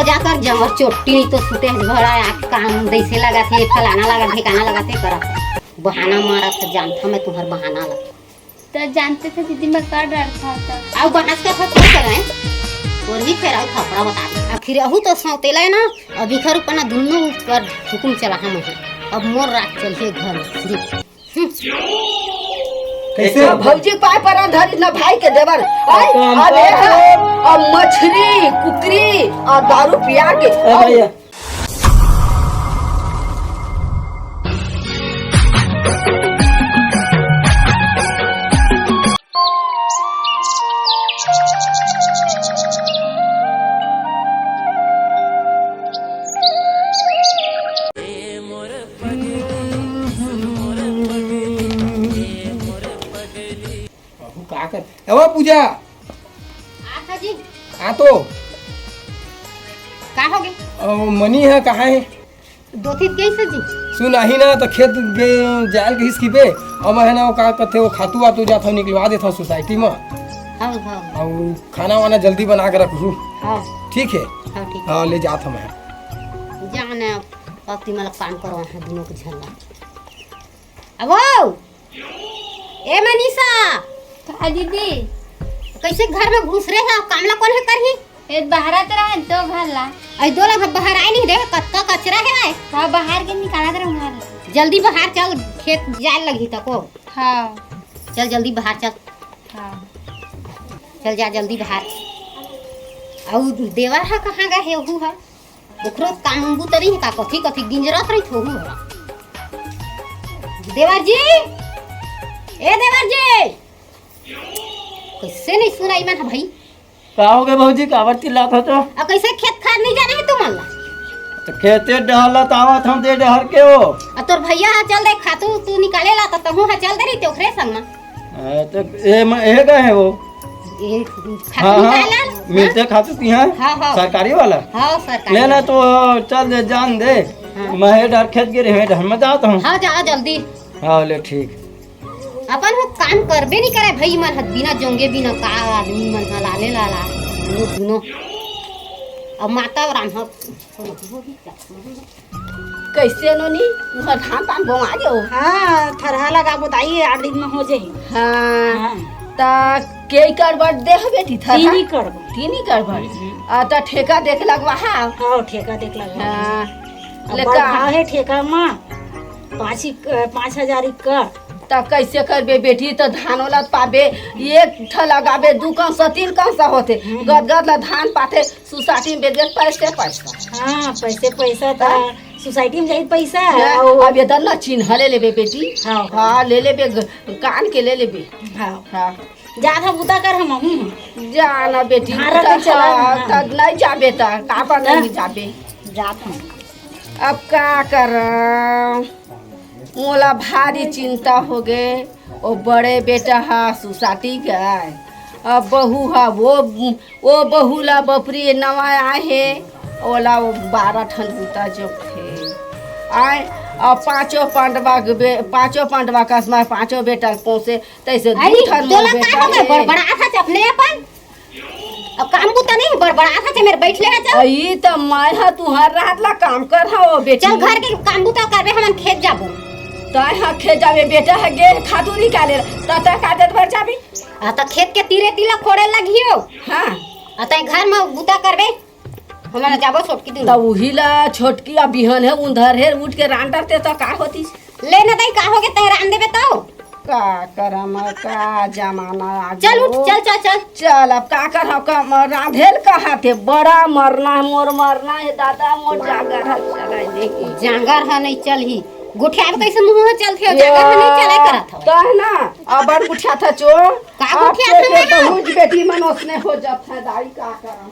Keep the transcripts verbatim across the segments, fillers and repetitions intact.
जाकर जंवर चोट्टी नहीं तो सुते हस भरा, आ काम जैसे लगा थे, फलाना लगा थे, काना लगा थे, करा बहाना मारा था, जानता मैं तुम्हार बहाना लगा। तो जानते थे दीदी, मैं का डर था तो। आओ बहास का था, कौन करा है? और भी फेर आओ थपड़ा बता दे। आखिर अहू तो सौतेला है ना, अब इखर ऊपर ना दुनों ऊपर हुकुम चला हम है। अब मोर राज चलिए घर में सिर्फ। कैसे? भौजी पाय पर धरी ना भाई के देवर। आय, अब ये है, अब मछली, कुकरी और दारू पिया के। अहू का कर? ए वो पूजा। आ था जी। आ तो। का हो गे? ओ, मनी है, कहाँ है? दो थी गई से जी। सुन, आही ना, तो खेत गे, जायल कहिस की बे, अब है ना, वो का कथे, वो खातू वातू जात हो, निकलवा देत हो सोसाइटी में। हाँ, हाँ। और खाना वाना जल्दी बना के रखू। हाँ। ठीक है? हाँ, ठीक है। हाँ, ले जात हूँ मैं। जाने अब, अब ती मला काम करवा है, दोनों के झगड़ा। अब वो, ए मनीषा। का दीदी? कैसे घर में घुस रहे हो? काम ला कौन है करही? ए, बहरा तो रहे तो घर ला। आई दो ला घर बाहर आए नहीं रे, कतका कचरा है भाई। हाँ, बाहर के निकाला तो रहूँ घर ला। जल्दी बाहर चल, खेत जाए लगी तको। हाँ। चल जल्दी बाहर चल। हाँ। चल जा जल्दी बाहर। अउ देवर हा कहाँ गए है? ओहू हा ओकरो काम बूता नहीं है का? कथी कथी गिंजरत रही थोहू हो। देवर जी, ए देवर जी, कैसे नहीं सुनाई मन भाई? का हो गए भौजी, काबर चिल्लात हो तो? अब कैसे खेत खार नहीं जाने है तुमन ला? तो खेते डहर ला तो आवत हम दे डहर के हो। आ तोर भैया हा चल दे खातू तू निकाले ला तो तहू हा चल दे रही ते ओकरे संग में। हाँ, तो ए म-, ए गए है वो। ए, खातू हाँ, हाँ, निकाला? मिलते हाँ? खातू की, हाँ? हाँ, हाँ। सरकारी वाला? हाँ, सरकारी ले ना वाला। तो चल दे, जान दे। हाँ। मैं हे डर खेत गिरे हैं, डर में जाता हूँ। हाँ, जा जल्दी। हाँ, ले ठीक। अपन हो काम करबे नहीं करे भाई, मन हद बिना जोंगे बिना का आदमी मन हलाले लाला। वो दुनो। अब माता राम हो। कैसे नोनी, तुहर धान पान बोवा गयो? हाँ, थरहा लगाबो दाई, आठ दिन में हो जाही। हाँ, हाँ। ता के एकड़ बर दे हो बेटी थरहा? तीन एकड़ बर। तीन एकड़ बर? हम्म। आ, ता ठेका देख लगवा हा? हाँ, ठेका देख लगवा। हाँ। अब ले बड़ का? भाव है ठेका में, पाँच एक-, पाँच हजार एकड़। ता कैसे करबे बेटी, तो धान वाला पाबे, एक ठा लगाबे, दू कंसा, तीन कंसा होते। हम्म। गदगद ला धान पाथे, सोसाइटी में बेच बेच पैसे पैसा। हाँ, पैसे पैसा था। हाँ। सोसाइटी में जाई पैसा, हाँ, और अब ये दर ना चिन्ह ले लेबे बेटी। हाँ। हाँ, ले लेबे, ग-, कान के ले लेबे। हाँ। हाँ। जा था बूता कर हम हूँ। जा ना बेटी, धान बूता रखे चला, हाँ। तब नहीं जाबे ता, काबर हाँ। नहीं जाबे? जात हूँ। अब का कर, मोला भारी चिंता हो गे। ओ बड़े बेटा हा सोसाइटी के आय, अब बहू हा वो, वो बहू ला बपरी नवा आए हे, ओला वो बारह ठन बूता जोंकथे। आय, अब पांचों पंडवा के बे-, पांचों पंडवा कस में पांचों बेटा ल पोसे, तैसे अरे, दू ठन मोर तोला बेटा का हो गे, हे। बड़बड़ात हच अपने अपन? अब काम बूता नहीं बड़बड़ात हच, मेर बैठ ले हच। अई त मैं ह तुहर रात ला काम कर हव बेटी। चल घर के काम बूता करबे, हमन खेत जाबो। तय ह खेत जाबे, बेटा ह गे खातू निकाले, त तय का देत बर जाबे? आ त खेत के तीरे तीला खोड़े लगियो। हाँ। आ तय घर में बूता करबे, हमन जाबो छोटकी दूनों। त उही ला छोटकी अब बिहन हे उंधर हे, उठ के रांध डरते त का होतिस? ले न दाई, का होगे, तय रांध देबे तो। का करम, का जमाना आ चल उठ, गयो। चल, चल, चल। चल, अब का करहव, का म-, रांधेल कहा थे, बड़ा मरना है, मोर मरना है, दादा, मोर जांगर ह चलाए नहीं। जांगर ह नहीं चलही। गोठियाब कैसे मुंह ह चलथे, जांगर ह नहीं चलाए करत हव। तह ना, अबर गोठियाथच ओ। का गोठियाथच ओ? बहुत बेटी मन ओसने हो जात है, दाई, का करम।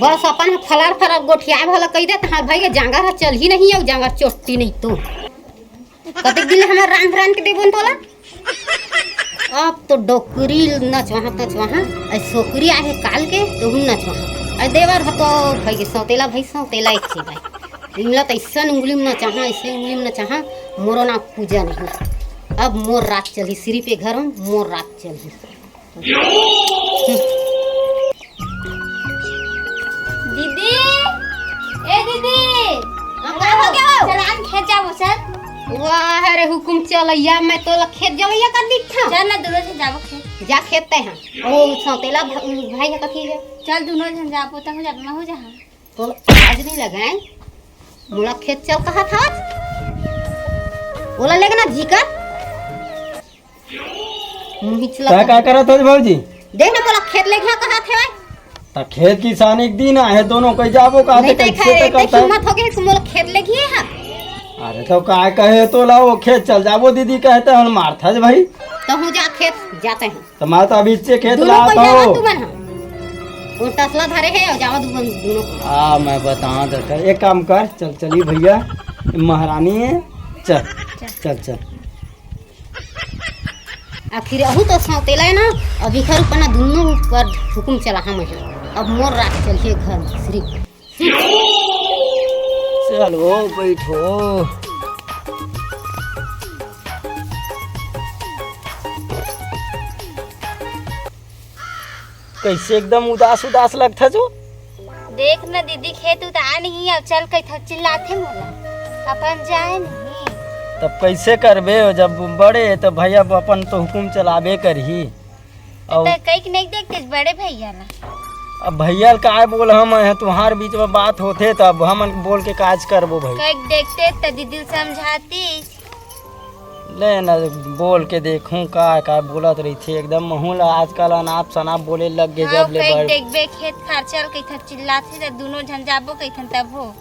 बस अपन ह फलार फलार गोठियाए वाला कहि दे, तहार भाई के जांगर ह चलही नहीं, अउ जांगर चोट्टी नहीं तो। कतेक दिन ले हमर रांध रांध के देबोन तोला। अब तो डोकरी नचवाहा तचवाहा, अइ सोकरी आहे काल के, तो हम नचवाहा। अइ देवर ह तो भाई के सौतेला भाई, सौतेला एक चीज भाई। इमला त अइसन उंगली में नचाहा, अइसन उंगली में नचाहा, मोरो ना पूजा नहीं। अब मोर राज चलही, सिरी पे घर हूँ, मोर राज चलही। दीदी, जाबो, चल। वाह रे हुकुम चलैया, मैं तोला खेत जवैया कर दिखा। चल ना, दुनों झन जाबो खेत। जा खेत तैं हा। ओ सौतेला भ-, भाई ह कथी हे? चल, दुनों झन जाबो, तहूँ जाबे, महूँ जाहूँ। तोला लाज नहीं लगे? मोला खेत चल कहा था। ओला लेगना जी कर। मुही चला तैं का करत हस भौजी? देख ना, मोला खेत ले घिया कहा थे। त खेत किसानी के दिन आहे, दोनों कहीं जाबो कहा नहीं थे, तैं कैसे खा रे, तैं तैं करता है? हिम्मत हो गई, मोला खेत ले घिया है। अरे तो का कहे तोला, वो खेत चल जाबो दीदी कहते हन मारथा जे भाई। तो हूँ जा खेत जाते हैं। त मैं तो अभी इच्चे खेत दोनों ला कोई जावा हो। तू मन हा। वो तसला धरे है और जावा तू मन दोनों को। आ, मैं बता देता, एक काम कर, चल चली भैया, महारानी है, चल, चल, चल। आखिर अहू तो सौतेला है ना, अब इखर ऊपर ना दोनों ऊपर हुकुम चला हम है। अब मोर राज चलिए घर में सिर्फ। चलो बैठो। कैसे एकदम उदास उदास लगथा जो? देख न दीदी, खेत उत आ नहीं, अब चल कही चिल्लाथे मोला, अपन जाए नहीं। तब कैसे करबे हो, जब बड़े तो भैया अपन तो हुकुम चलाबे करही। अउ त कई के नहीं देखते बड़े भैया ला। अब भैया ल काय बोल, हम है तुम्हार बीच में बात होथे, तब हमन बोल के काज करबो भाई। कई के देखते त दीदी ल समझाती। ले न बोल के देखूं का का बोलत रहिथे, एकदम महू ल आजकल अनाप शनाप बोले लग गे। हाँ, जब ले कई के बड़ देखबे खेत खार चल कहिथन चिल्लाथे त दुनों झन जाबो कहिथन तब हो।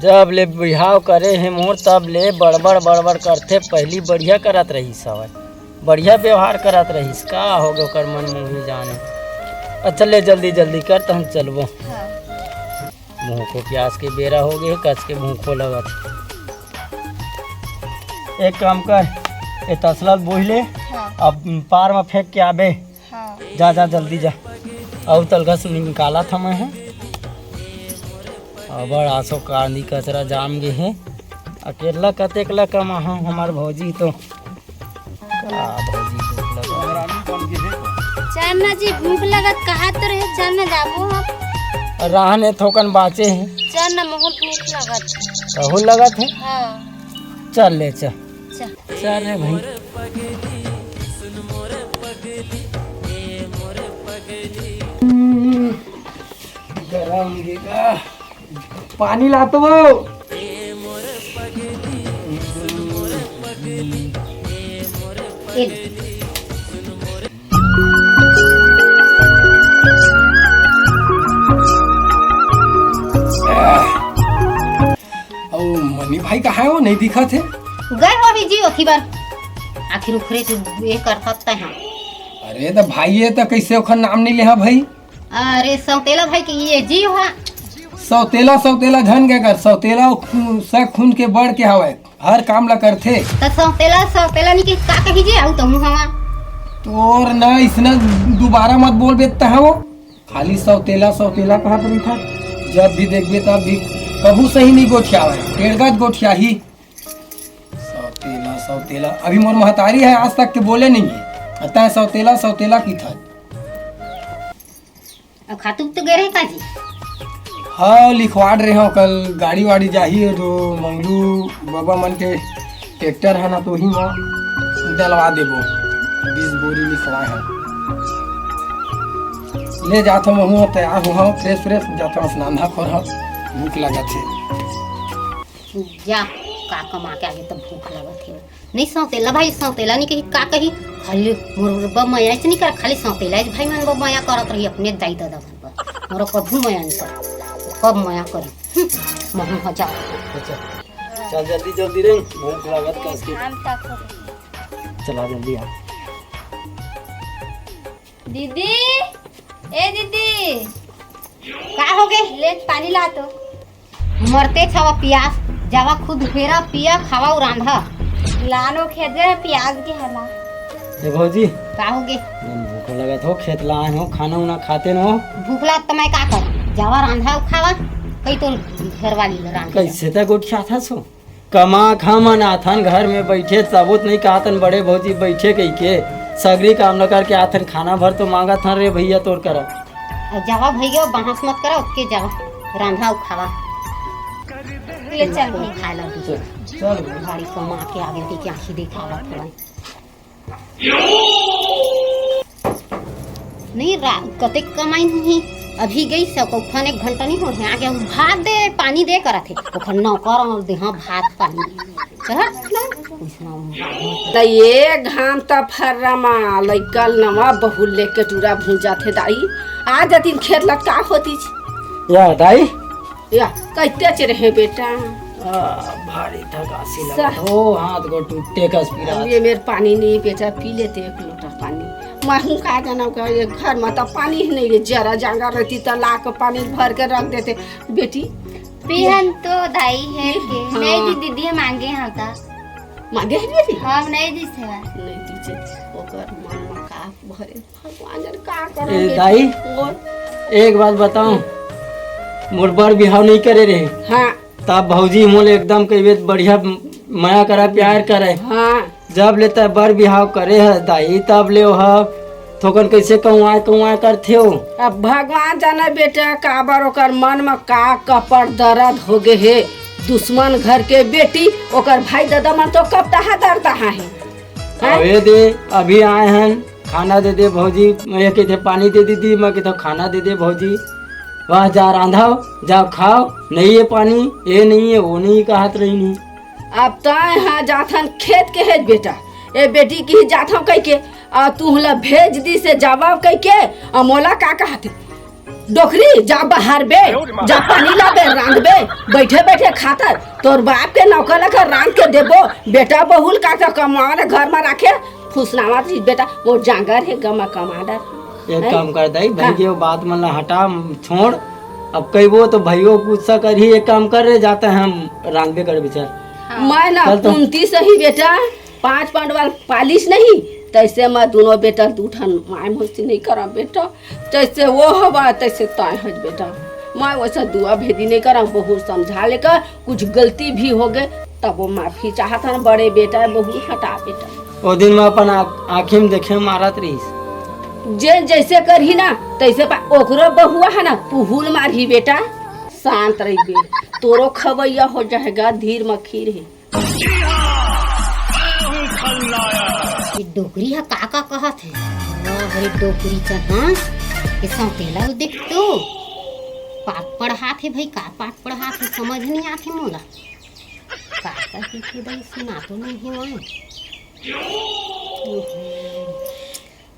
जब ले बिहाव करे हे मोर, तब ले बड़बड़ बड़बड़ करथे। पहिली बढ़िया करत रहिस हवय, बढ़िया व्यवहार करत रहिस। का होगे ओकर मन मुही जाने। अच्छा ले जल्दी जल्दी कर, तहन चलबो। हाँ। भूखो प्यास के बेरा होगे हे, कस के भूखो लगत हे। एक काम कर, ए तसला ल बोहि ले, हाँ। अब पार म फेंक के आबे। हाँ। जा, जा, जल्दी जा। अउ तलघस निकालत हवं मैं ह। अबड़ आसो कांदी कचरा जाम गे हे। अकेला कतेक ला कमाहूं, हमर भौजी तो। का भौजी भूख लगत हे। चल ना जी, भूख लगत कहा तो रहे, चल ना जाबो हम। राहन ए थोकन बाचे हे। चल ना, मोहन भूख लगत। कहू लगत हे? हाँ। चल ले, चल। चल। चल रे भाई। गरम गिरा। पानी ला तो वो। अउ मनी भाई कहाँ हे वो? नहीं दिखत हे। गए होही जी ओथी बर। आखिर उखरे से ये कर सकते हैं। अरे त भाई, ये त कैसे ओखर नाम नहीं लेहा भाई? अरे सौतेला भाई के ये जी हा। सौतेला, सौतेला झन के कर, सौतेला खू-, सै खून के बढ़ के हवय, हर काम ला करथे। त सौतेला, सौतेला नी के का कही जी, आऊ तहूँ हवा। तोर ना इसना दोबारा मत बोलबे त हो। खाली सौतेला, सौतेला कहत रहिथा। जब भी देखबे तब भी कहूँ सही नहीं गोठियावय, टेड़गत गोठियाही। सौतेला, सौतेला, अभी मोर महतारी हे, आज तक के बोले नहीं हे। अतः सौतेला, सौतेला किथा। अब खातू तो गे रहे का जी? हाँ, लिखवाड़ रहे हो, कल गाड़ी वाड़ी जाही, जो मंगलू बाबा मन के ट्रैक्टर है ना, तो ही वहाँ डलवा देबो, बीस बोरी लिखवा है। ले जात हो, महू तैयार हो, हाँ, फ्रेश फ्रेश जात हो, स्नान धा खोर हो, भूख लगत है। जा, का कमा के आगे तब भूख लगत है। नहीं सौतेला भाई, सौतेला नहीं कही, का कही? खाली मोर बर मया से नहीं कर, खाली सौतेला भाई मन बर मया करत रही अपने दाई ददा मन बर। मोर कभू मया नहीं कर, कब मया करी? हम्म, महू हो जा। अच्छा, चल जल्दी जल्दी रे, भूख लागत कस के। हम तक हो। चला जल्दी आ। दीदी, ए दीदी। का हो गे? ले पानी ला तो। मरते छवा पियास, जावा खुद हेरा, पिया, खावा अउ रांधा। लानो खेत गए, पियास के हला। ए भौजी। का हो गे? मन भूख लगत हो, खेत ला आए हो, खाना उना खाते न हो। भूख लगत त मैं का करूं? जावा रांधा अउ खावा, कई तो घर वाली ल रांध के कैसे तै गोठियाथस हो? कमा खा मन आथन घर में बैठे, सबूत नहीं कहतन बड़े भौजी बैठे कही के, सगरी काम न करके आथन, खाना भर तो मांगत हन रे भैया तोर करा। अब जावा भैया, बहस मत करा, ओके जावा, रांधा अउ खावा। ले चल भाई। खाए ला दीजिए। चल। भारी कमा के आगे थी, क्या ही देखा थोड़ा। नहीं रा-, कतेक कमाई नहीं, अभी गई सब को खाने एक घंटा नहीं हो, आ गया भात दे, पानी दे करत हे, ओखर नौकर और दे, हाँ, भात पानी। कहत ना, वैसना हो। त ये घाम त फर्रा मा लइका नवा बहुल लेके टूरा भूंजाथे दाई। आ जतिन खेत लटका होतीच। या दाई? या, कइतेच रहे बेटा? आ, भारी थकासी सा- लगत हो, हाथ गोड़ टूटे कस पिरात। ये मेर पानी नहीं बेटा, पी लेते एक लोटा पानी। मैं हूँ का जाना का, ये घर मा त पानी ही नहीं रे, जरा जांगर रहती त लाके पानी भर के रख देते बेटी। पीहन तो दाई हे के। हाँ। नहीं दी दीदी मांगे हव त। मांगे हे बेटी? हम नहीं दी सेवा। नहीं दी से, ओकर मन मा का भरे, भगवान जन का करम ए, बेटी। दाई, बोल। एक बात बताऊं, मोर बर बिहाव नहीं करे रहे। हाँ। तब भौजी मोले एकदम कहिबे बढ़िया मया करा, प्यार करे। हाँ। जब ले तै बर बिहाव करे है दाई, तब ले ओह थोकन कैसे कौआय कौआय करथे ओ। अब भगवान जाने बेटा, काबर ओकर मन म का कपड़ दर्द हो गे हे। दुश्मन घर के बेटी, ओकर भाई ददा मन तो कब तहा दर तहा हे। हैं? अबे दे, अभी आए हन, खाना दे दे भौजी। मैं कहिथे पानी दे दीदी, मैं कहिथे खाना दे दे भौजी। वह जा रांधव, जा खाव, नहीं है पानी, ये नहीं है, वो नहीं कहत रही नहीं। अब तैं हा जाथन खेत के हेज बेटा, ए बेटी की जाथव कहिके, आ तू ला भेज दी से जावव कहिके, आ मोला का कहते? डोकरी, जा बाहर बे, जा पानी ला बे, रांध बे, बैठे बैठे खातर, तोर बाप के नौकर ला कर रांध के देबो, बेटा बहुल का तो कमावा ला घर मा राखे, फुसनावा जी बेटा, वो जांगर हे गमा कमाडर। एक हैं? काम कर दाई, भाई हाँ। के वो बात मन ला हटा, छोड़। अब कहिबो तो भाइयों गुस्सा करही, एक काम कर रे, जाते हैं हम रांधबे कर बिचार। हाँ। मैं ना चल तो। कुंती सही बेटा, पांच पांडवा पालिस नहीं, तैसे मैं दोनों बेटा दू ठन माय मस्ती नहीं करा बेटा, जैसे वो हवा तैसे तय हज बेटा। मैं वैसा दुआ भेदी नहीं करा, बहुत समझा लेकर कुछ गलती भी हो गए, तब वो माफी चाहत हन, बड़े बेटा, बहुत हटा बेटा। ओ दिन मैं अपन आ-, आँखी में देखे मारत रहीस। जे जैसे करही ना, तैसे पा-, ओकरो बहुआ है ना, पुहुल मारही बेटा, शांत रहिबे। तोरो खवैया हो जाएगा, धीर मखीर है। ये डोकरी ह का का कहत हे? वाह रे डोकरी चन, हाँ? ये सौतेला ल देख तो। पाठ पढ़ात हे भाई, का पाठ पढ़ात हे, समझ नहीं आत हे मोला। का का कहिथे भाई, सुना तो नहीं हे वहाँ।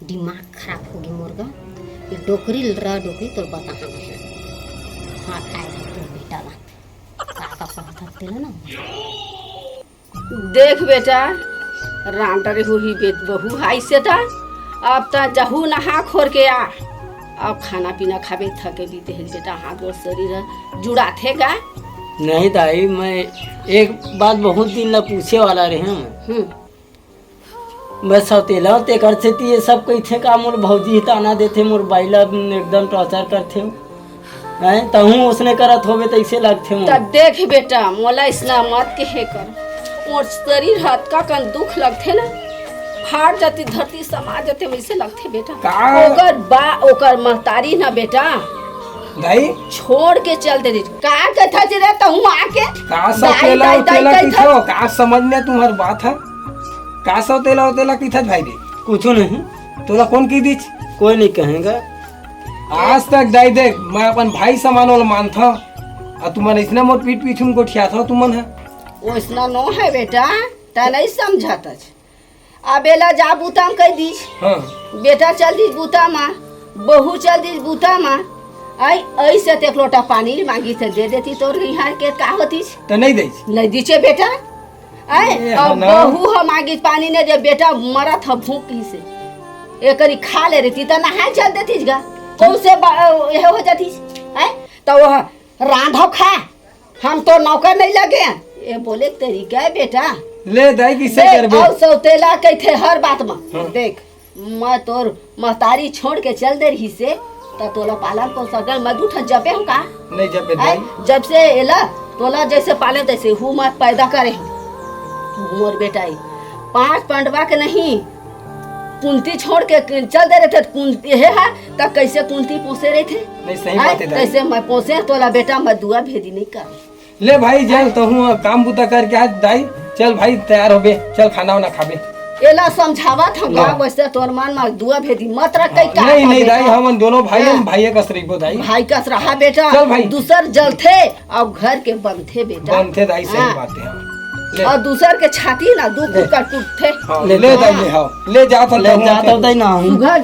दिमाग खराब हो गे मोर गा। ये डोकरी ल रह डोकरी तोर बता हाँ। हाँ, खाए भाई तोर बेटा ला। का का कहत हे तेला ना। देख बेटा, रांडरे होही बेट बहू हाइसे त, अब त जहू नहा खोर के आ, अब खाना पीना खाबे, थके बीते हे बेटा, हाथ गोड़ शरीर ह जुड़ाथे गा। नहीं दाई, मैं एक बात बहुत दिन ला पूछे वाला रहे हूँ। हम्म। मैं सौतेला हूँ, तेकर सेती ये सब कहिथे का मोर भौजी ही ताना देथे, मोर बाई ला एकदम टॉर्चर करथे। हैं, तहूँ उसने करत होबे तैसे लगथे मोर। त देख बेटा, मोला इसना मत कहे कर। मोर शरीर ह अतका कन दुख लगथे ना, फाट जाती धरती समा जाते वैसे लगथे बेटा। का? ओकर बा, ओकर महतारी ना बेटा, दाई? छोड़ के चल दे दीजिए। का कथा जी रे तहूँ आके? का दाई, सौतेला दाई, दाई उतेला कथा। किथो? का समझ में तुम्हार बात है? का सौतेला उतेला किथत भाई रे? कुछू नहीं। तोला कौन की दीच? कोई नहीं कहेगा। आज तक दाई देख, मैं अपन भाई समान वाला मानथव, अउ तुमन अइसना मोर पीठ पीछू में गोठियाथव तुमन ह। ओइसना नो है बेटा, तै नहीं समझत हच। अब एला जा बूता म कह दीस। हाँ। बेटा चल दीस बूता म, बहू चल दीस बूता म। आई, अइसे ते एक लोटा पानी मांगी त दे देती तोर निहार के का होतीस? त नहीं देस। नहीं दीचे बेटा। आय, ए, अब हना। बहू ह मांगी पानी नहीं दे, बेटा मरत ह भूख से। एकरी खा ले रहती त नहाए चल देतीस गा। कौन से बा-, यह हो जातीस? आय, त वो रांधव खा, हम तो नौकर नहीं लगे हैं। ये बोले, "तेरी क्या बेटा?" ले दाई, किसे देख, करबे? अउ सौतेला कहिथे हर बात में। हाँ। देख, मैं तोर महतारी छोड़ के चल दे रही से, त तोला पालन पोषण कर, मैं दू ठन जपे हूँ का? नहीं जपे आय, दाई। जब से एला, तोला जैसे पाले तैसे हूँ, मैं पैदा करे हूँ। मोर बेटा ही, पांच पंडवा के नहीं, कुंती छोड़ के चल दे रहे थे, कुंती हे हा, त कैसे कुंती पोसे रहे थे? नहीं, सही आय, बात है दाई। तैसे मैं पोसे तोला बेटा, मैं दुआ भेदी नहीं कर। ले भाई, चल, तहूँ काम बुता करके आ दाई। चल भाई, तैयार होबे, चल खाना वाना खाबे। एला समझावत हूँ, ले। गाँव बस्ती तोर मन म दुआ भेदी मत रख, कई का नहीं, नहीं दाई, हमन दोनों भाई, हाँ। हम भाई कस रहिबो दाई। भाई कस रहा बेटा, चल भाई। दूसर जलथे अउ घर के बनथे बेटा। बनथे दाई, सही हाँ। बात है। ले। अउ दूसर के छाती ना दू ले। फुटका टूटथे। हाँ, ले ले दाई, ले, हाँ। ले जात हन, ले तहूँ जात आके। हन दाई ना हूँ। सुघर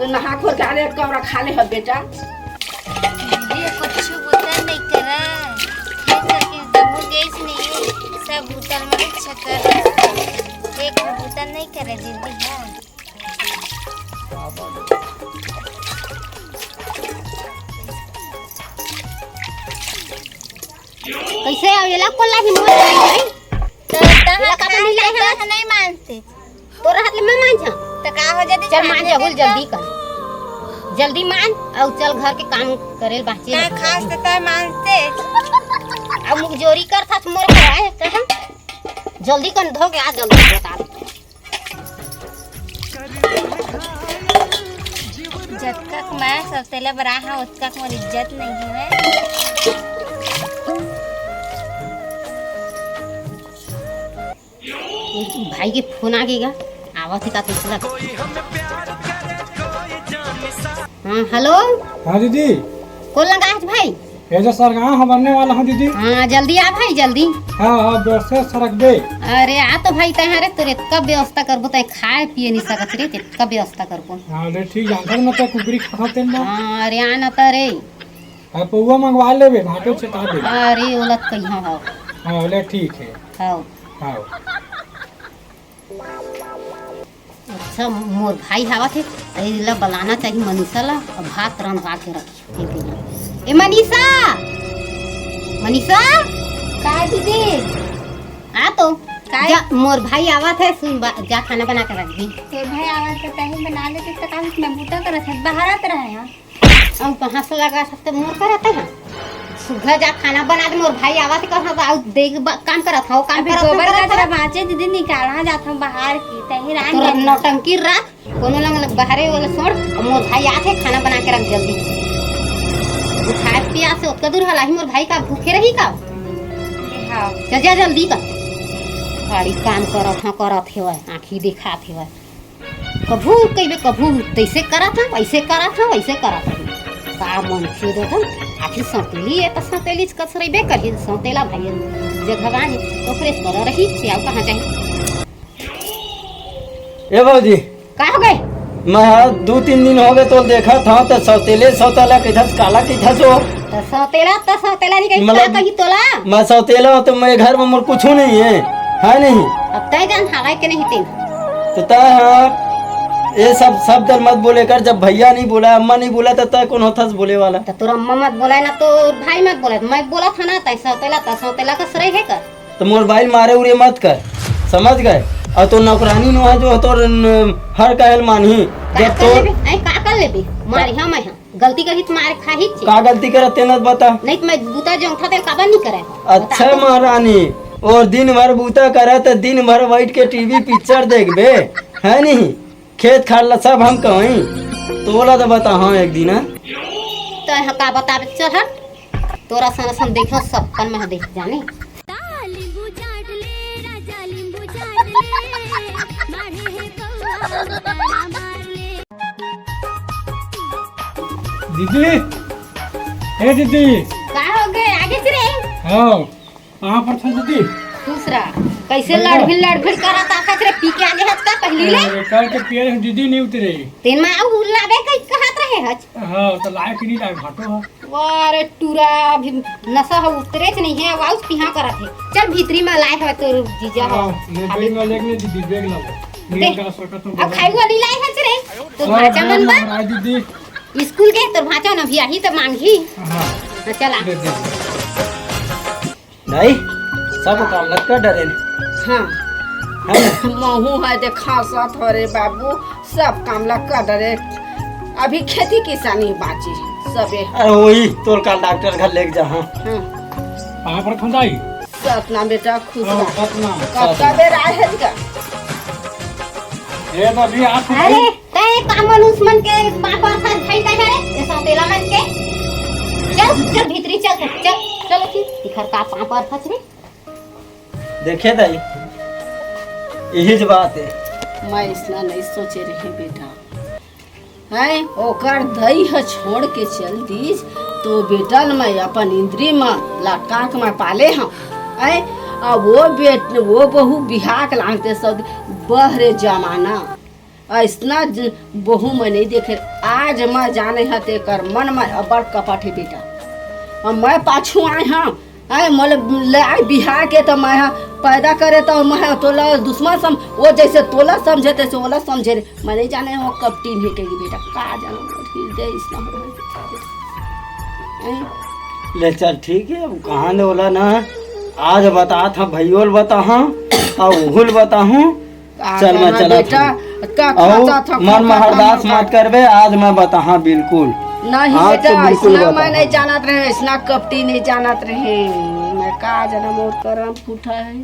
नहा खोर के आने कौरा खा ले ह बेटा। दीदी, कुछ बुता नहीं करे। ये करके जब गैस नहीं, सब बुता में चक्कर। एक बुता नहीं करे दीदी, हाँ। कैसे आवेला कोला ही मोर भाई? तो एला तहाँ का बनी खाए लाए तो हैं? नहीं मानते। तोर हाथ ले मैं मांझा। तो का हो जदी चल मांझ मांझे हुल तो? जल्दी कर। जल्दी मांझ अउ चल घर के काम करेल बाचे। तैं खास तो तैं मांझते। अब मुख जोरी कर था मोर को आए कहा। जल्दी कर धो के आ जल्दी बता। जतका मैं सौतेला बरा हा ओतका मोर इज्जत नहीं है। भाई के फोन आ गे गा, आवत हे का तो पूछला। हाँ, हेलो। हाँ दीदी। कोन लगा आज भाई? ये जो सरगांव हम बनने वाला हूँ दीदी। हाँ, जल्दी आ भाई, जल्दी। हाँ, हाँ, व्यवस्था सरक दे। अरे आ तो भाई, तैं हरे तोर एतका व्यवस्था करबो, तैं खाए पिए नहीं सकत रे, एतका व्यवस्था करबो। हाँ, ले ठीक, जानता ना तो कुकरी खा तेल ना। हाँ, अरे आ ना तो रे। हाँ, पौवा मंगवा लेबे, भाटो चटा दे। अरे ओलत कहिया हो। हाँ, ले ठीक है। हाँ। हाँ। अच्छा, मोर भाई आवत हे, त एला बलाना चाही मनीषा ला, अउ भात रंधवा के रखी। ए मनीषा, मनीषा, का दीदी? आ तो, का? जा, मोर भाई आवत हे, सुन बा, जा खाना बना के रख दी। तोर भाई आवत हे, तही बना लेते, त का मैं बूता करत हे, बाहर आत रहे हैं। अउ कहाँ से लगा सकते मोर करत है? सुबह जा खाना बना दे, मोर भाई आवत कहाँ बा, अउ देख बा, काम करत हव, काम अभी करत हव, गोबर करत गजरा हव। बाँचे दीदी, निकाला जात हूँ बाहर की, तही रान तोर जात हूँ। नौटंकी रात, कोनो लंग बाहरे वाला छोड़, अउ मोर भाई आथे, खाना बना के रख जल्दी। वो खाए पिया से ओतका दूर हलाही, मोर भाई का भूखे रही का? हाँ। चल जा जल्दी कर। बड़ी काम करत हव, करत हेवय, आँखी दिखात हेवय। कभू कहिबे, कभू तैसे करत हव, वैसे करत हव, वैसे करत हव। का मन छू देत हव? आखिर सौतेली ए, त सौतेली कस रहिबे करही, सौतेला भाई जगह बानी, ओकरे पर रही, से अउ कहाँ जाही? ए भौजी, का हो गए? मैं हा दू तीन दिन हो गए तोल देखत हव, त सौतेले सौतेला कहिथस, काला कहिथस हो? त सौतेला, त सौतेला नहीं कही, मतलब, का कही तोला? मैं सौतेला हूँ तो मैं घर में मोर कुछ नहीं है, है नहीं? अब तय जान हवाई के नहीं तेन। तो तय हाँ, ये सब शब्द मत बोले कर, जब भैया नहीं बोला, अम्मा नहीं बोला, तो तय कौन होता बोले वाला? तो तोर अम्मा मत बोला ना, तो भाई मत बोला, मैं बोला था ना, तय सौतेला, तय सौतेला का श्रेय है कर। तो मोर बाइल मारे उरे मत कर, समझ गए? और तो नौकरानी नो है जो तोर न-, हर कहल मानही। का जब कर तोर लेबे? ऐ का कर लेबे? मारी हम है। गलती करही त मार खाही छे। का गलती करत तेन बता। नहीं त मैं बूता जोंगथा ते काबर नहीं करे? अच्छा बता। महारानी, और दिन भर बूता करत, दिन भर बैठ के टीवी पिक्चर देखबे, है नहीं? खेत खार ला सब हम कहीं, तोला तो बता, हाँ, एक दिन, हाँ? तो यहाँ का बताबे, चल हट। तोरा सन सन देखो, सपन में देख जाने। ता लींबू चाट ले, राजा लींबू चाट ले, मारे हे कौआ, तारा मार ले। दीदी, ए दीदी। का हो गए? आगे से रे। हाँ, कहाँ पर था दीदी? दूसरा। कैसे लड़भिड़ लड़भिड़ करत आखत रे, पी के आगे हत का पहली ले? अरे, कल के पिए रहे दीदी नहीं उतरे। तेन मा उ लाबे कई कहत रहे हच। हाँ, तो लाए कि नहीं लाए, घाटो है। वाह रे टूरा, अभी नशा ह उतरेच नहीं है, वाउस पिहा करत हे। चल भीतरी में लाए हवे तोर जीजा ह। हाँ, ले खाली। बैग में लेके दीदी, बैग लाओ। दे। नील का सोटा तो अब बड़ा खाई वाली लाए हच रे। तोर हाँ, भाचा बैग मन बा। में भरा दीदी। स्कूल के तोर भाचा न भी आही त मांगही। हाँ। हाँ, चल आ। दे, दे। नहीं, सब काम लग कर डरे। हाँ। है ना? महू है देखा साथ हो रे बाबू। सब काम ला कर डरे। अभी खेती किसानी बाची सबे। अरे वही तोर का डॉक्टर घर लेके जा, हाँ। हाँ। कहाँ पर खुदाई? सतना बेटा खुश हाँ, रह। सतना। कब का बेर आए है का? ये तो अभी आप अरे, तै का मनुष्य मन के पापा साथ भाई का करे? ये सौतेला मन के? चल, चल भीतरी चल, चल, चल उठी। घर का पांव पर फंस रे। देखे दाई, यही ज बात है। मैं इसना नहीं सोचे रहे बेटा। हैं, ओकर दई ह छोड़ के चल दीस, तो बेटा ल मैं अपन इंद्री म लटका के मैं पाले हंव। हैं, अब वो बेट-, वो बहू बिहा के लानते सऊदी, बहरे जमाना। अइसना ज-, बहू मैं नहीं देखे। आज मैं जाने ह तेकर मन में अब्बड़ कपट हे बेटा। अब मैं पाछू आए हंव, हैं, मोला ले आए बिहा के, त मैं ह पैदा करे, त मैं ह तोला दुश्मन सम-, वो जैसे तोला समझे, तैसे ओला समझे रे। मैं नहीं जाने हो कपटी नहीं कही बेटा, का जाना मोर हृदय इसना हो रहा है। हैं? ले चल, ठीक है, अब कहाँ ले ओला ना, आज बतात हंव, भइयो ल बताहूँ, अउ ओहू ल बताहूँ। का चल, मैं करना चलत बेटा, हंव। का अउ खाता था, मन में का हरदास खाता मत करबे, आज मैं बताहूँ बिल्कुल। नहीं आज बेटा, तो बिल्कुल इसना मैं बताहूँ। नहीं जानत रहे, इसना कपटी नहीं जानत रहे। मैं का जाना मोर करम फूटा है।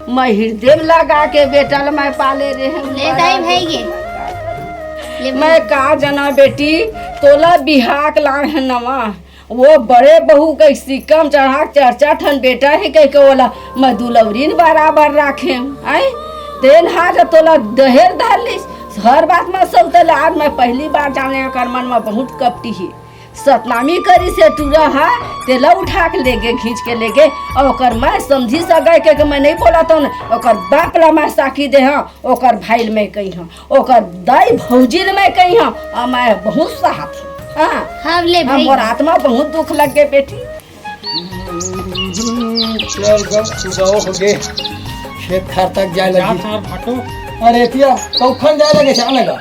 मैं हृदय में लगा के बेटा ल मैं पाले रहे। ले दाई भाई ये। ले मैं का जाना बेटी, तोला बिहा के लाए हंव नवा। वो बड़े बहू के सिक्का म चढ़ा के चरचा ठन बेटा हे कहिके ओला मैं दुलौरिन बराबर राखेंव। आय, तेन हा त तोला दहेर धर लिस। हर बात म सौतेला। आज मैं पहली बार जाने ओकर मन म बहुत कपटी हे। सतनामी करिस हे टूरा हा, तेला उठा के लेगे, खींच के लेगे। अउ ओकर मैं समझी सगाई के, के मैं नहीं बोलत हंव, ओकर बाप ला मैं साखी दे हंव, ओकर भाई ल मैं कही हंव। ओकर दाई भौजी ल मैं कही हंव, अउ मैं बहुत सहत हंव। हाँ। हाँ, ले भाई। मोर आत्मा बहुत दुख लग गे बेटी। चल ग, सुबह हो गे, खेत खार तक जाए लगी। यार भाटो। अरे पिया, कौखन जाए लगे, जा लगा।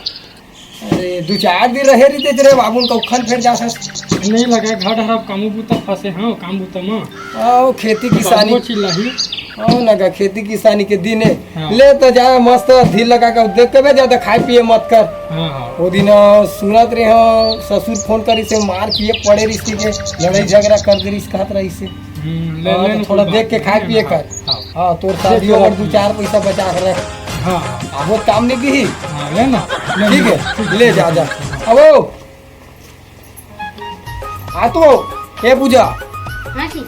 अरे, दू चार दिन रहे रहिते रे बाबू, कौखन फेर जा सक। नहीं लगा, घर हर अब कामू बूता फंसे हंव, काम बूता म। आओ, खेती किसानी। बाबू चिल्लाही। आओ ना गा, खेती किसानी के दिन हे। हाँ। ले तो जा, मस्त धीर लगा के देख के बे, ज्यादा खाए पिए मत कर। हाँ, हाँ। वो दिन, अ, सुनत रहे हो, ससुर फोन करिस हे, मार पिए पड़े रहिस हे, लड़ाई झगड़ा कर दे रहिस, कहत रहिस हे। हम्म, ले, हाँ, ले तो ना, थोड़ा कोई देख के बात खाए नहीं, पिए हाँ, कर। हाँ। हाँ, तोर ले, शादी चलो, और दू ठीक। चार पैसा बचा के रख। हाँ। आहो काम नहीं दी। हाँ, ले ना, ले ठीक ना। है, ले जा, जा। अब आ तो, हे पूजा। हाँ जी।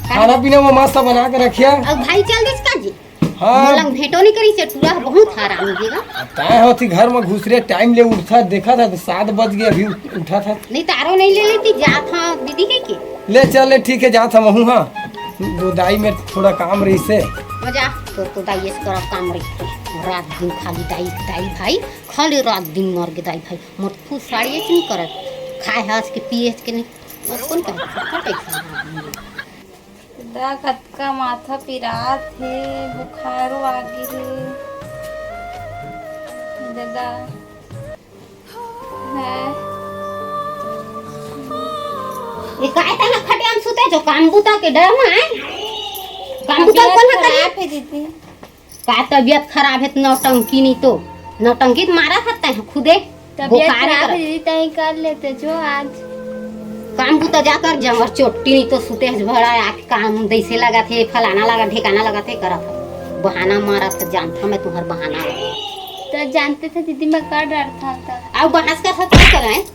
खाना पीना में मस्त बना के रखिया। अब भाई चल दिस का जी? हाँ। मोला भेंटो नहीं करिस हे, टूरा बहुत हरामी हे गा। अब तय होती घर में घुसरे, टाइम ले उठत, देखत हे तो सात बज गे, अभी उठत हे। नहीं, तारो नहीं ले लेती, जात हंव दीदी के के। ले चल, ले ठीक हे, जात हंव महूँ, हाँ। दो दाई में थोड़ा काम रहिस हे। मजा, तोर तो दाई से करब काम रहिस हे। रात दिन खाली दाई, दाई भाई, खाली रात दिन मर गे दाई भाई। मोर खुद साड़ी ऐसे नहीं करत। खाए हस के पिए हस के नहीं। और कौन कहे? फटफट ऐसे। दादा, कतका माथा पिरात हे, बुखारो आ गे हे। दादा, है। ये काय तैं ह खटिया म सुते जो, काम बूता के डर म आय? काम बूता तबीयत कोन ह करही? खराब हे दीदी। का तबीयत खराब हे त नौटंकी नहीं तो, नौटंकी त मारत हस तैं ह खुदे। तबीयत बुखार हे खराब करत। हे दीदी, तैं कर लेते जो आज। काम बूता जा कर, जंगर चोट्टी नहीं तो सुते हस भड़ा आके काम दैसे लगत हे, फलाना लगत, ढेकाना लगत हे करत हस। बहाना मारत हस, जानत हंव मैं तुंहर बहाना ल। त जानते थे दीदी, मैं कर डरत हंव त। अउ बहस कर सकत हस,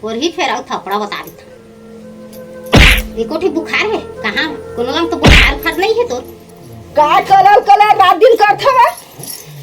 ओरही फेर अउ थपड़ा बता देत हंव। एको ठी बुखार हे कहाँ? कोनो लंग तो बुखार उखार नहीं हे तोर। का कलर कलर रात दिन करत हवय?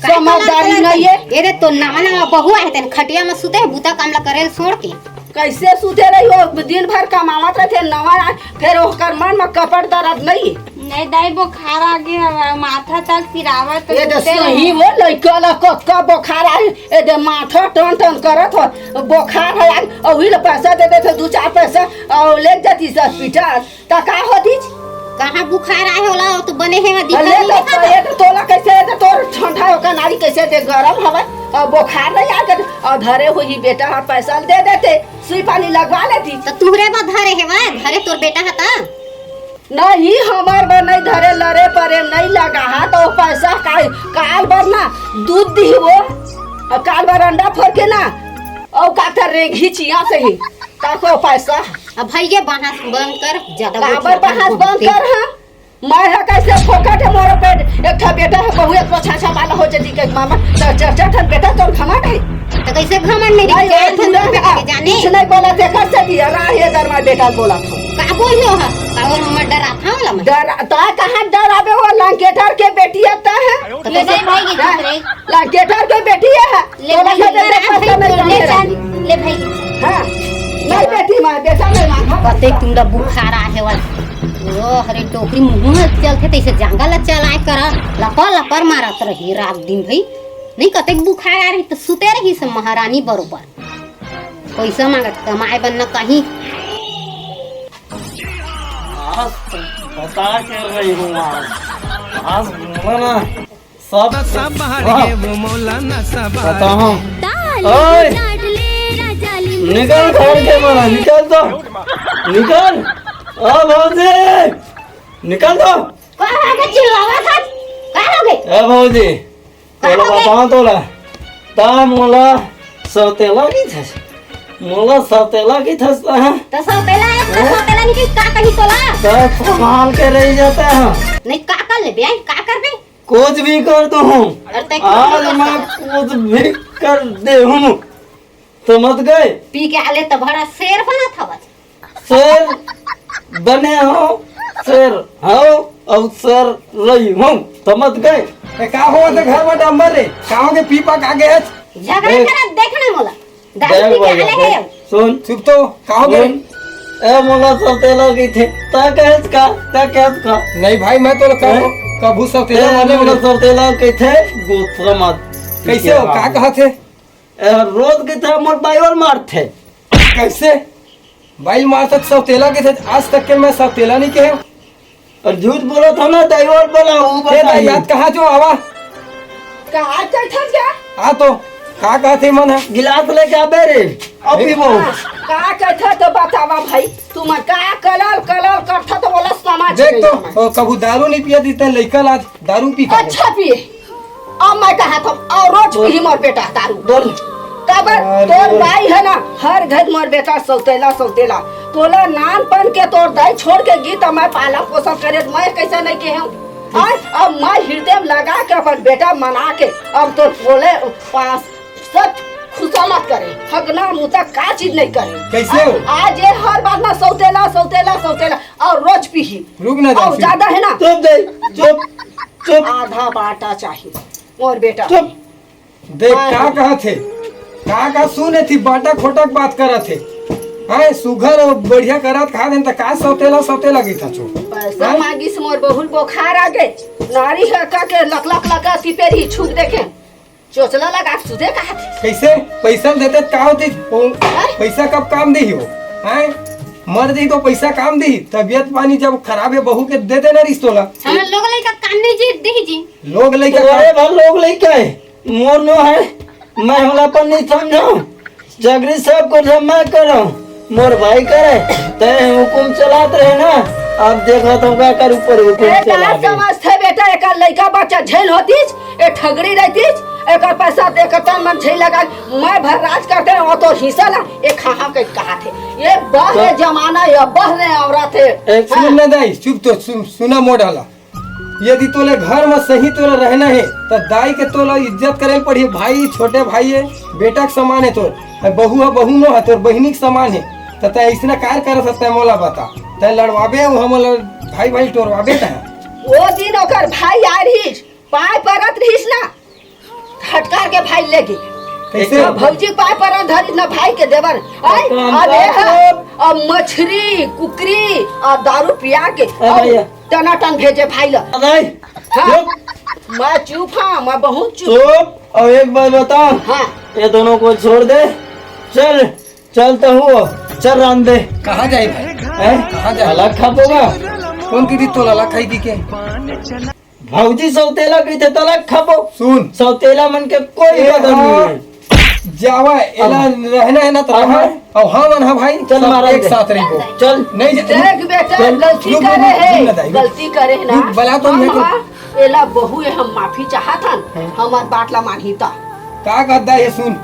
का समझदारी कलर नहीं हे। कलर? ए रे, तो नवा नवा बहू आए, तेन खटिया म सुते हे, बूता काम ला करे ल छोड़ के। कैसे सुते रही हो? दिन भर कमावत रहिथे, नवा आए, फेर ओकर मन म कपट दरद नहीं। नहीं दाई, बुखार आ गे हवय, माथा तक पिरावत हे। ए दे सुते सही रहे। हो, लइका ला कतका बुखार आए, ए दे माथा टन टन करत हो, बुखार हे आए, अउ उही ला पैसा दे देथे, दू चार पैसा, अउ ले जातिस हॉस्पिटल। त का होतिस? कहाँ बुखार आए हे ओला, वो तो बने हे, वहाँ दिखा अरे नहीं तो देखात। ये तो तोला कैसे, ये तो तोर ठंडा हो कनारी कैसे दे गरम हवय, अउ बुखार नहीं आके, अउ धरे होही बेटा ह पैसा दे देते, सुई पानी लगवा लेतिस। त तुहरे बर धरे हे वा, धरे तोर बेटा ह त। नहीं, हमर बर नहीं धरे, लरे परे नहीं लगा हा, तो पैसा का, काल बर ना दूध दी वो, अउ काल बर अंडा फोर के ना, अउ का कर रेंगी चिया से ही, का को पैसा। अब भाई ये बहस बंद कर, ज्यादा काबर बहस बंद कर, हाँ? मैं ह कैसे फोकट हे मोर पेट, एक ठा बेटा हे, बहू एक पोछा छा वाला हो जदी के मामा, त चार चार ठन बेटा तोर घमंड हे। त कैसे घमंड नहीं? नहीं, चार ठन बेटा के जाने। कुछ नहीं बोला थे, कर से दिया, राह ये दरमा बेटा बोला था। का बोल हो हा? काबर हमर डराथव ला मैं? डर, तैं कहाँ डराबे हो? लंकेटर के बेटी आता है। तो ले कैसे भाई, ये हाँ? चुप रे। लंकेटर के बेटी है। ले तोला भाई, कैसे ले पैसा भाई, में ले ले चल, ले भाई। हाँ, नहीं बेटी मार, बेटा नहीं मार। कते तुमला बुखार आहे वाला। ओ, अरे डोकरी मुंह में चलथे, तैसे जंगल ला चलाए कर, लपर लपर मारत रही रात दिन भाई। नहीं, कतेक बुखार आ रही तो सुते रही से महारानी बरोबर। पैसा मांगत, कमाए बर न कहीं। आज तो बता के रही हूँ आज। आज बोला ना, सब तो सब बाहर वाह। ये वो मौलाना सब बाहर। बताओ। ओए! निकल घर के मारा, निकल तो। निकल। ओ भौजी, निकल तो। का हो गए चिल्लावा था? का हो गए? ए भौजी, का तोला हो गए? बताओ तोला। ता मोला सौतेला की थस। मोला सौतेला की थस, हाँ? तो सौतेला है, तो हैं? सौतेला नहीं का कही तोला? तो संभाल के रह जाता है। नहीं, का कर ले बे? का कर बे? कुछ भी कर दूँ हूँ। अरे, ते आज कुछ मैं कर। कुछ भी कर दे हूँ। समझ गए? पी के आले तो बड़ा शेर बना था बस। शेर बने हो, शेर हो, अब शेर रही हूँ। समझ गए? ए, का हो तो घर में डम्बर रे? का हो के पीपा का गए? झगड़ा ए, करत देखना मोला। दारू देख पी के भाई, आले देख, है। सुन। चुप तो, का हो गए? सुन। ए, मोला सौतेला की थे। ता कहे का? ता कहे का? नहीं भाई, मैं तो कब, हैं? कभू सौतेला ए, वाले मोला नहीं। सौतेला की थे, गुस्सा मत। कैसे हो? हाँ। का कहा थे? ए, रोज के थे, मोर बाइवल मार थे। कैसे? बाइल मार थे, सौतेला के थे, आज तक के मैं सौतेला नहीं कहे। और झूठ बोला था ना, दैवल बोला, वो ए, बता भाई, दे। याद कहाँ जो आवा? का आज कल था क्या? आ तो, का कहते मन है? गिलास लेके आबे रे, अब ए? पीबो। हाँ, का कहते तो बतावा भाई, तुम का कलल कलल करता तो बोला समझ देख गई तो, मैं। ओ, कभू दारू नहीं पिया देते, लइका लाज दारू पी के। अच्छा पिए। अब मैं कहा था, और रोज पी मोर बेटा दारू। बोल। काबर अरे। तोर दाई है ना, हर घर मोर बेटा सौतेला, सौतेला। तोला नानपन के तोर दाई छोड़ के गीत मैं पालन पोषण करे, मैं कैसे नहीं कहे हूँ? आज अब मैं हृदय में लगा के अपन बेटा मना के, अब तोर बोले पास सब खुशामद करे, हगना मुता का चीज नहीं करे। कैसे हो? आज ये हर बात में सौतेला, सौतेला, सौतेला, और रोज पी ही। रुक ना और जाए। ज्यादा है ना? चुप दे, चुप, चुप। आधा बाटा चाहिए मोर बेटा। चुप। देख, हाँ। का कहा थे? का का सुने थी, बाटा खोटक बात करा थे। हाँ, सुघर और बढ़िया करत खा देन त का सौतेला, सौतेला गई था छो। पैसा हाँ? मांगिस मोर बहुल बोखार आ गए। नारी है का के लक लक लक ती पेरी छुप देखे। चोचला लगा सुधे कहा थे। कैसे? पैसा देते त का होती? ओ, हाँ? पैसा कब काम दी हो? हाँ? मर जाई तो पैसा काम दी? तबियत पानी जब खराब है, बहू के दे देना रिश्तोला। हम लोग लइका काम नहीं जी, दी जी। लोग लइका तोरे काम भर लोग लइका है। मोर नो है, मैं हमला अपन नहीं समझो। जगरी सब कुछ हम मैं करो, मोर भाई करे, तय हुकुम चलात रहे ना। अब देखो तो का कर ऊपर हुकुम ए, चला का दे। समझथे बेटा, एकर लइका बच्चा झेल होतीस, ए ठगड़ी रहतीस, एकर पैसा एकर तन मन झेल लगा, मैं भर राज करते और तो हिस्सा ला, ए खाहा के कहा थे। ये बहरे तो जमाना, ये बहरे औरत है। एक हाँ। सुन ना दाई, चुप तो सुन, सुना मोड़ हला। यदि तोले घर में सही तोला रहना है, त दाई के तोला इज्जत करे पड़ही। भाई, छोटे भाई है, बेटा के समान है तोर। अब बहू है, बहू नो है, तोर बहिनी के समान है। त तै ऐसना कार कर सकता है, मोला बता। तै लड़वाबे, वो हमला भाई, भाई टोरवाबे तै। वो दिन ओकर भाई आ रहीस, पाय परत रहीस ना, हटकार के भाई लेके। कैसे? ना भौजी पाय पर धरी, ना भाई के देवर। आय, काम अब कर ये है, तो। अब मछरी, कुकरी, और दारू पिया के, अब अब भैया। टनाटन भेजे भाई ला। अब भाई, हाँ। चुप। मैं चुप, हाँ, मैं बहुत चुप। चुप। और एक बात बता। हाँ। ये दोनों को छोड़ दे। चल, चल तो हुआ। चल राम दे। कहाँ जाए भाई? हैं? कहाँ जाए? अलग खापोगा? कौन की दी तोला अलग खाई दी के? भौजी सौतेला कहिथे त अलग खाबो। सुन। सौतेला मन के कोई ए, कदर हाँ। नहीं है। जावा, एला अब रहना है ना तो हाँ, रहा। हाँ। अब हाँ मन हाँ भाई, चल सब मारा एक दे। साथ रहिबो। चल। नहीं जा-, देख बेटा, चल। गलती रुक, रुक, करे रुक, है, रुक ना दाई, रुक। गलती करे है ना। रुक, बला तो हम यहाँ हाँ, एला बहू है, हम माफी चाहत हन, हाँ। हमार बात ला मानही ता। का कहता है सुन।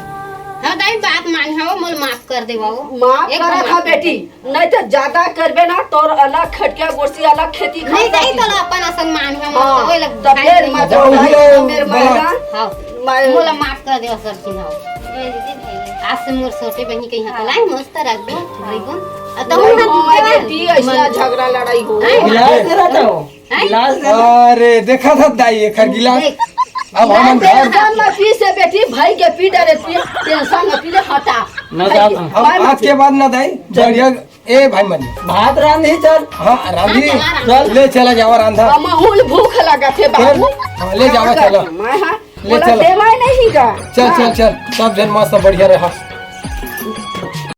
हाँ दाई, बात मान, हाँ, मोल माफ कर देवा वो। माफ एक बार करत माफ हाँ कर दे। बेटी। नहीं तो ज्यादा करबे ना, तोर अलग खटिया गोसी, अलग खेती नहीं, खानदान नहीं, की। तोला अपन असन मान है, हाँ, मत तो ओए लग तो खाए फिर नहीं। मत तो उही उही मेरे बना। मायरा, हाँ, मैं मोला माफ कर दे, सर सिंह। आज से मोर छोटे बहिनी कहीं हाँ। हकलाई, मस्त रख दो, हाँ। भाई बहन। आ, तो हम ना देवाय बेटी, ऐसा झगड़ा लड़ाई हो। गिलास दे रहा था वो। गिलास दे रहा। अरे, देखा था दाई, एकर गिलास। देख। अब हमन घर टेंशन में पी से बेटी, भाई के पी डरे, पी, टेंशन में पी ले, हटा। ना भाई जा। के, अब भाई आज के बाद ना दाई, बढ़िया। ए भाई मन। भात रांध ही चल। हाँ, रांधी। चल। ले चला जावा रांधा। अब महूल भूख लगा थे चल। बाबू। हाँ, ले जावा, चला। मैं हाँ, ले बोला चला। देवाय नहीं गा। चल, हाँ। चल, चल। सब जन मस्त बढ़िया रहा।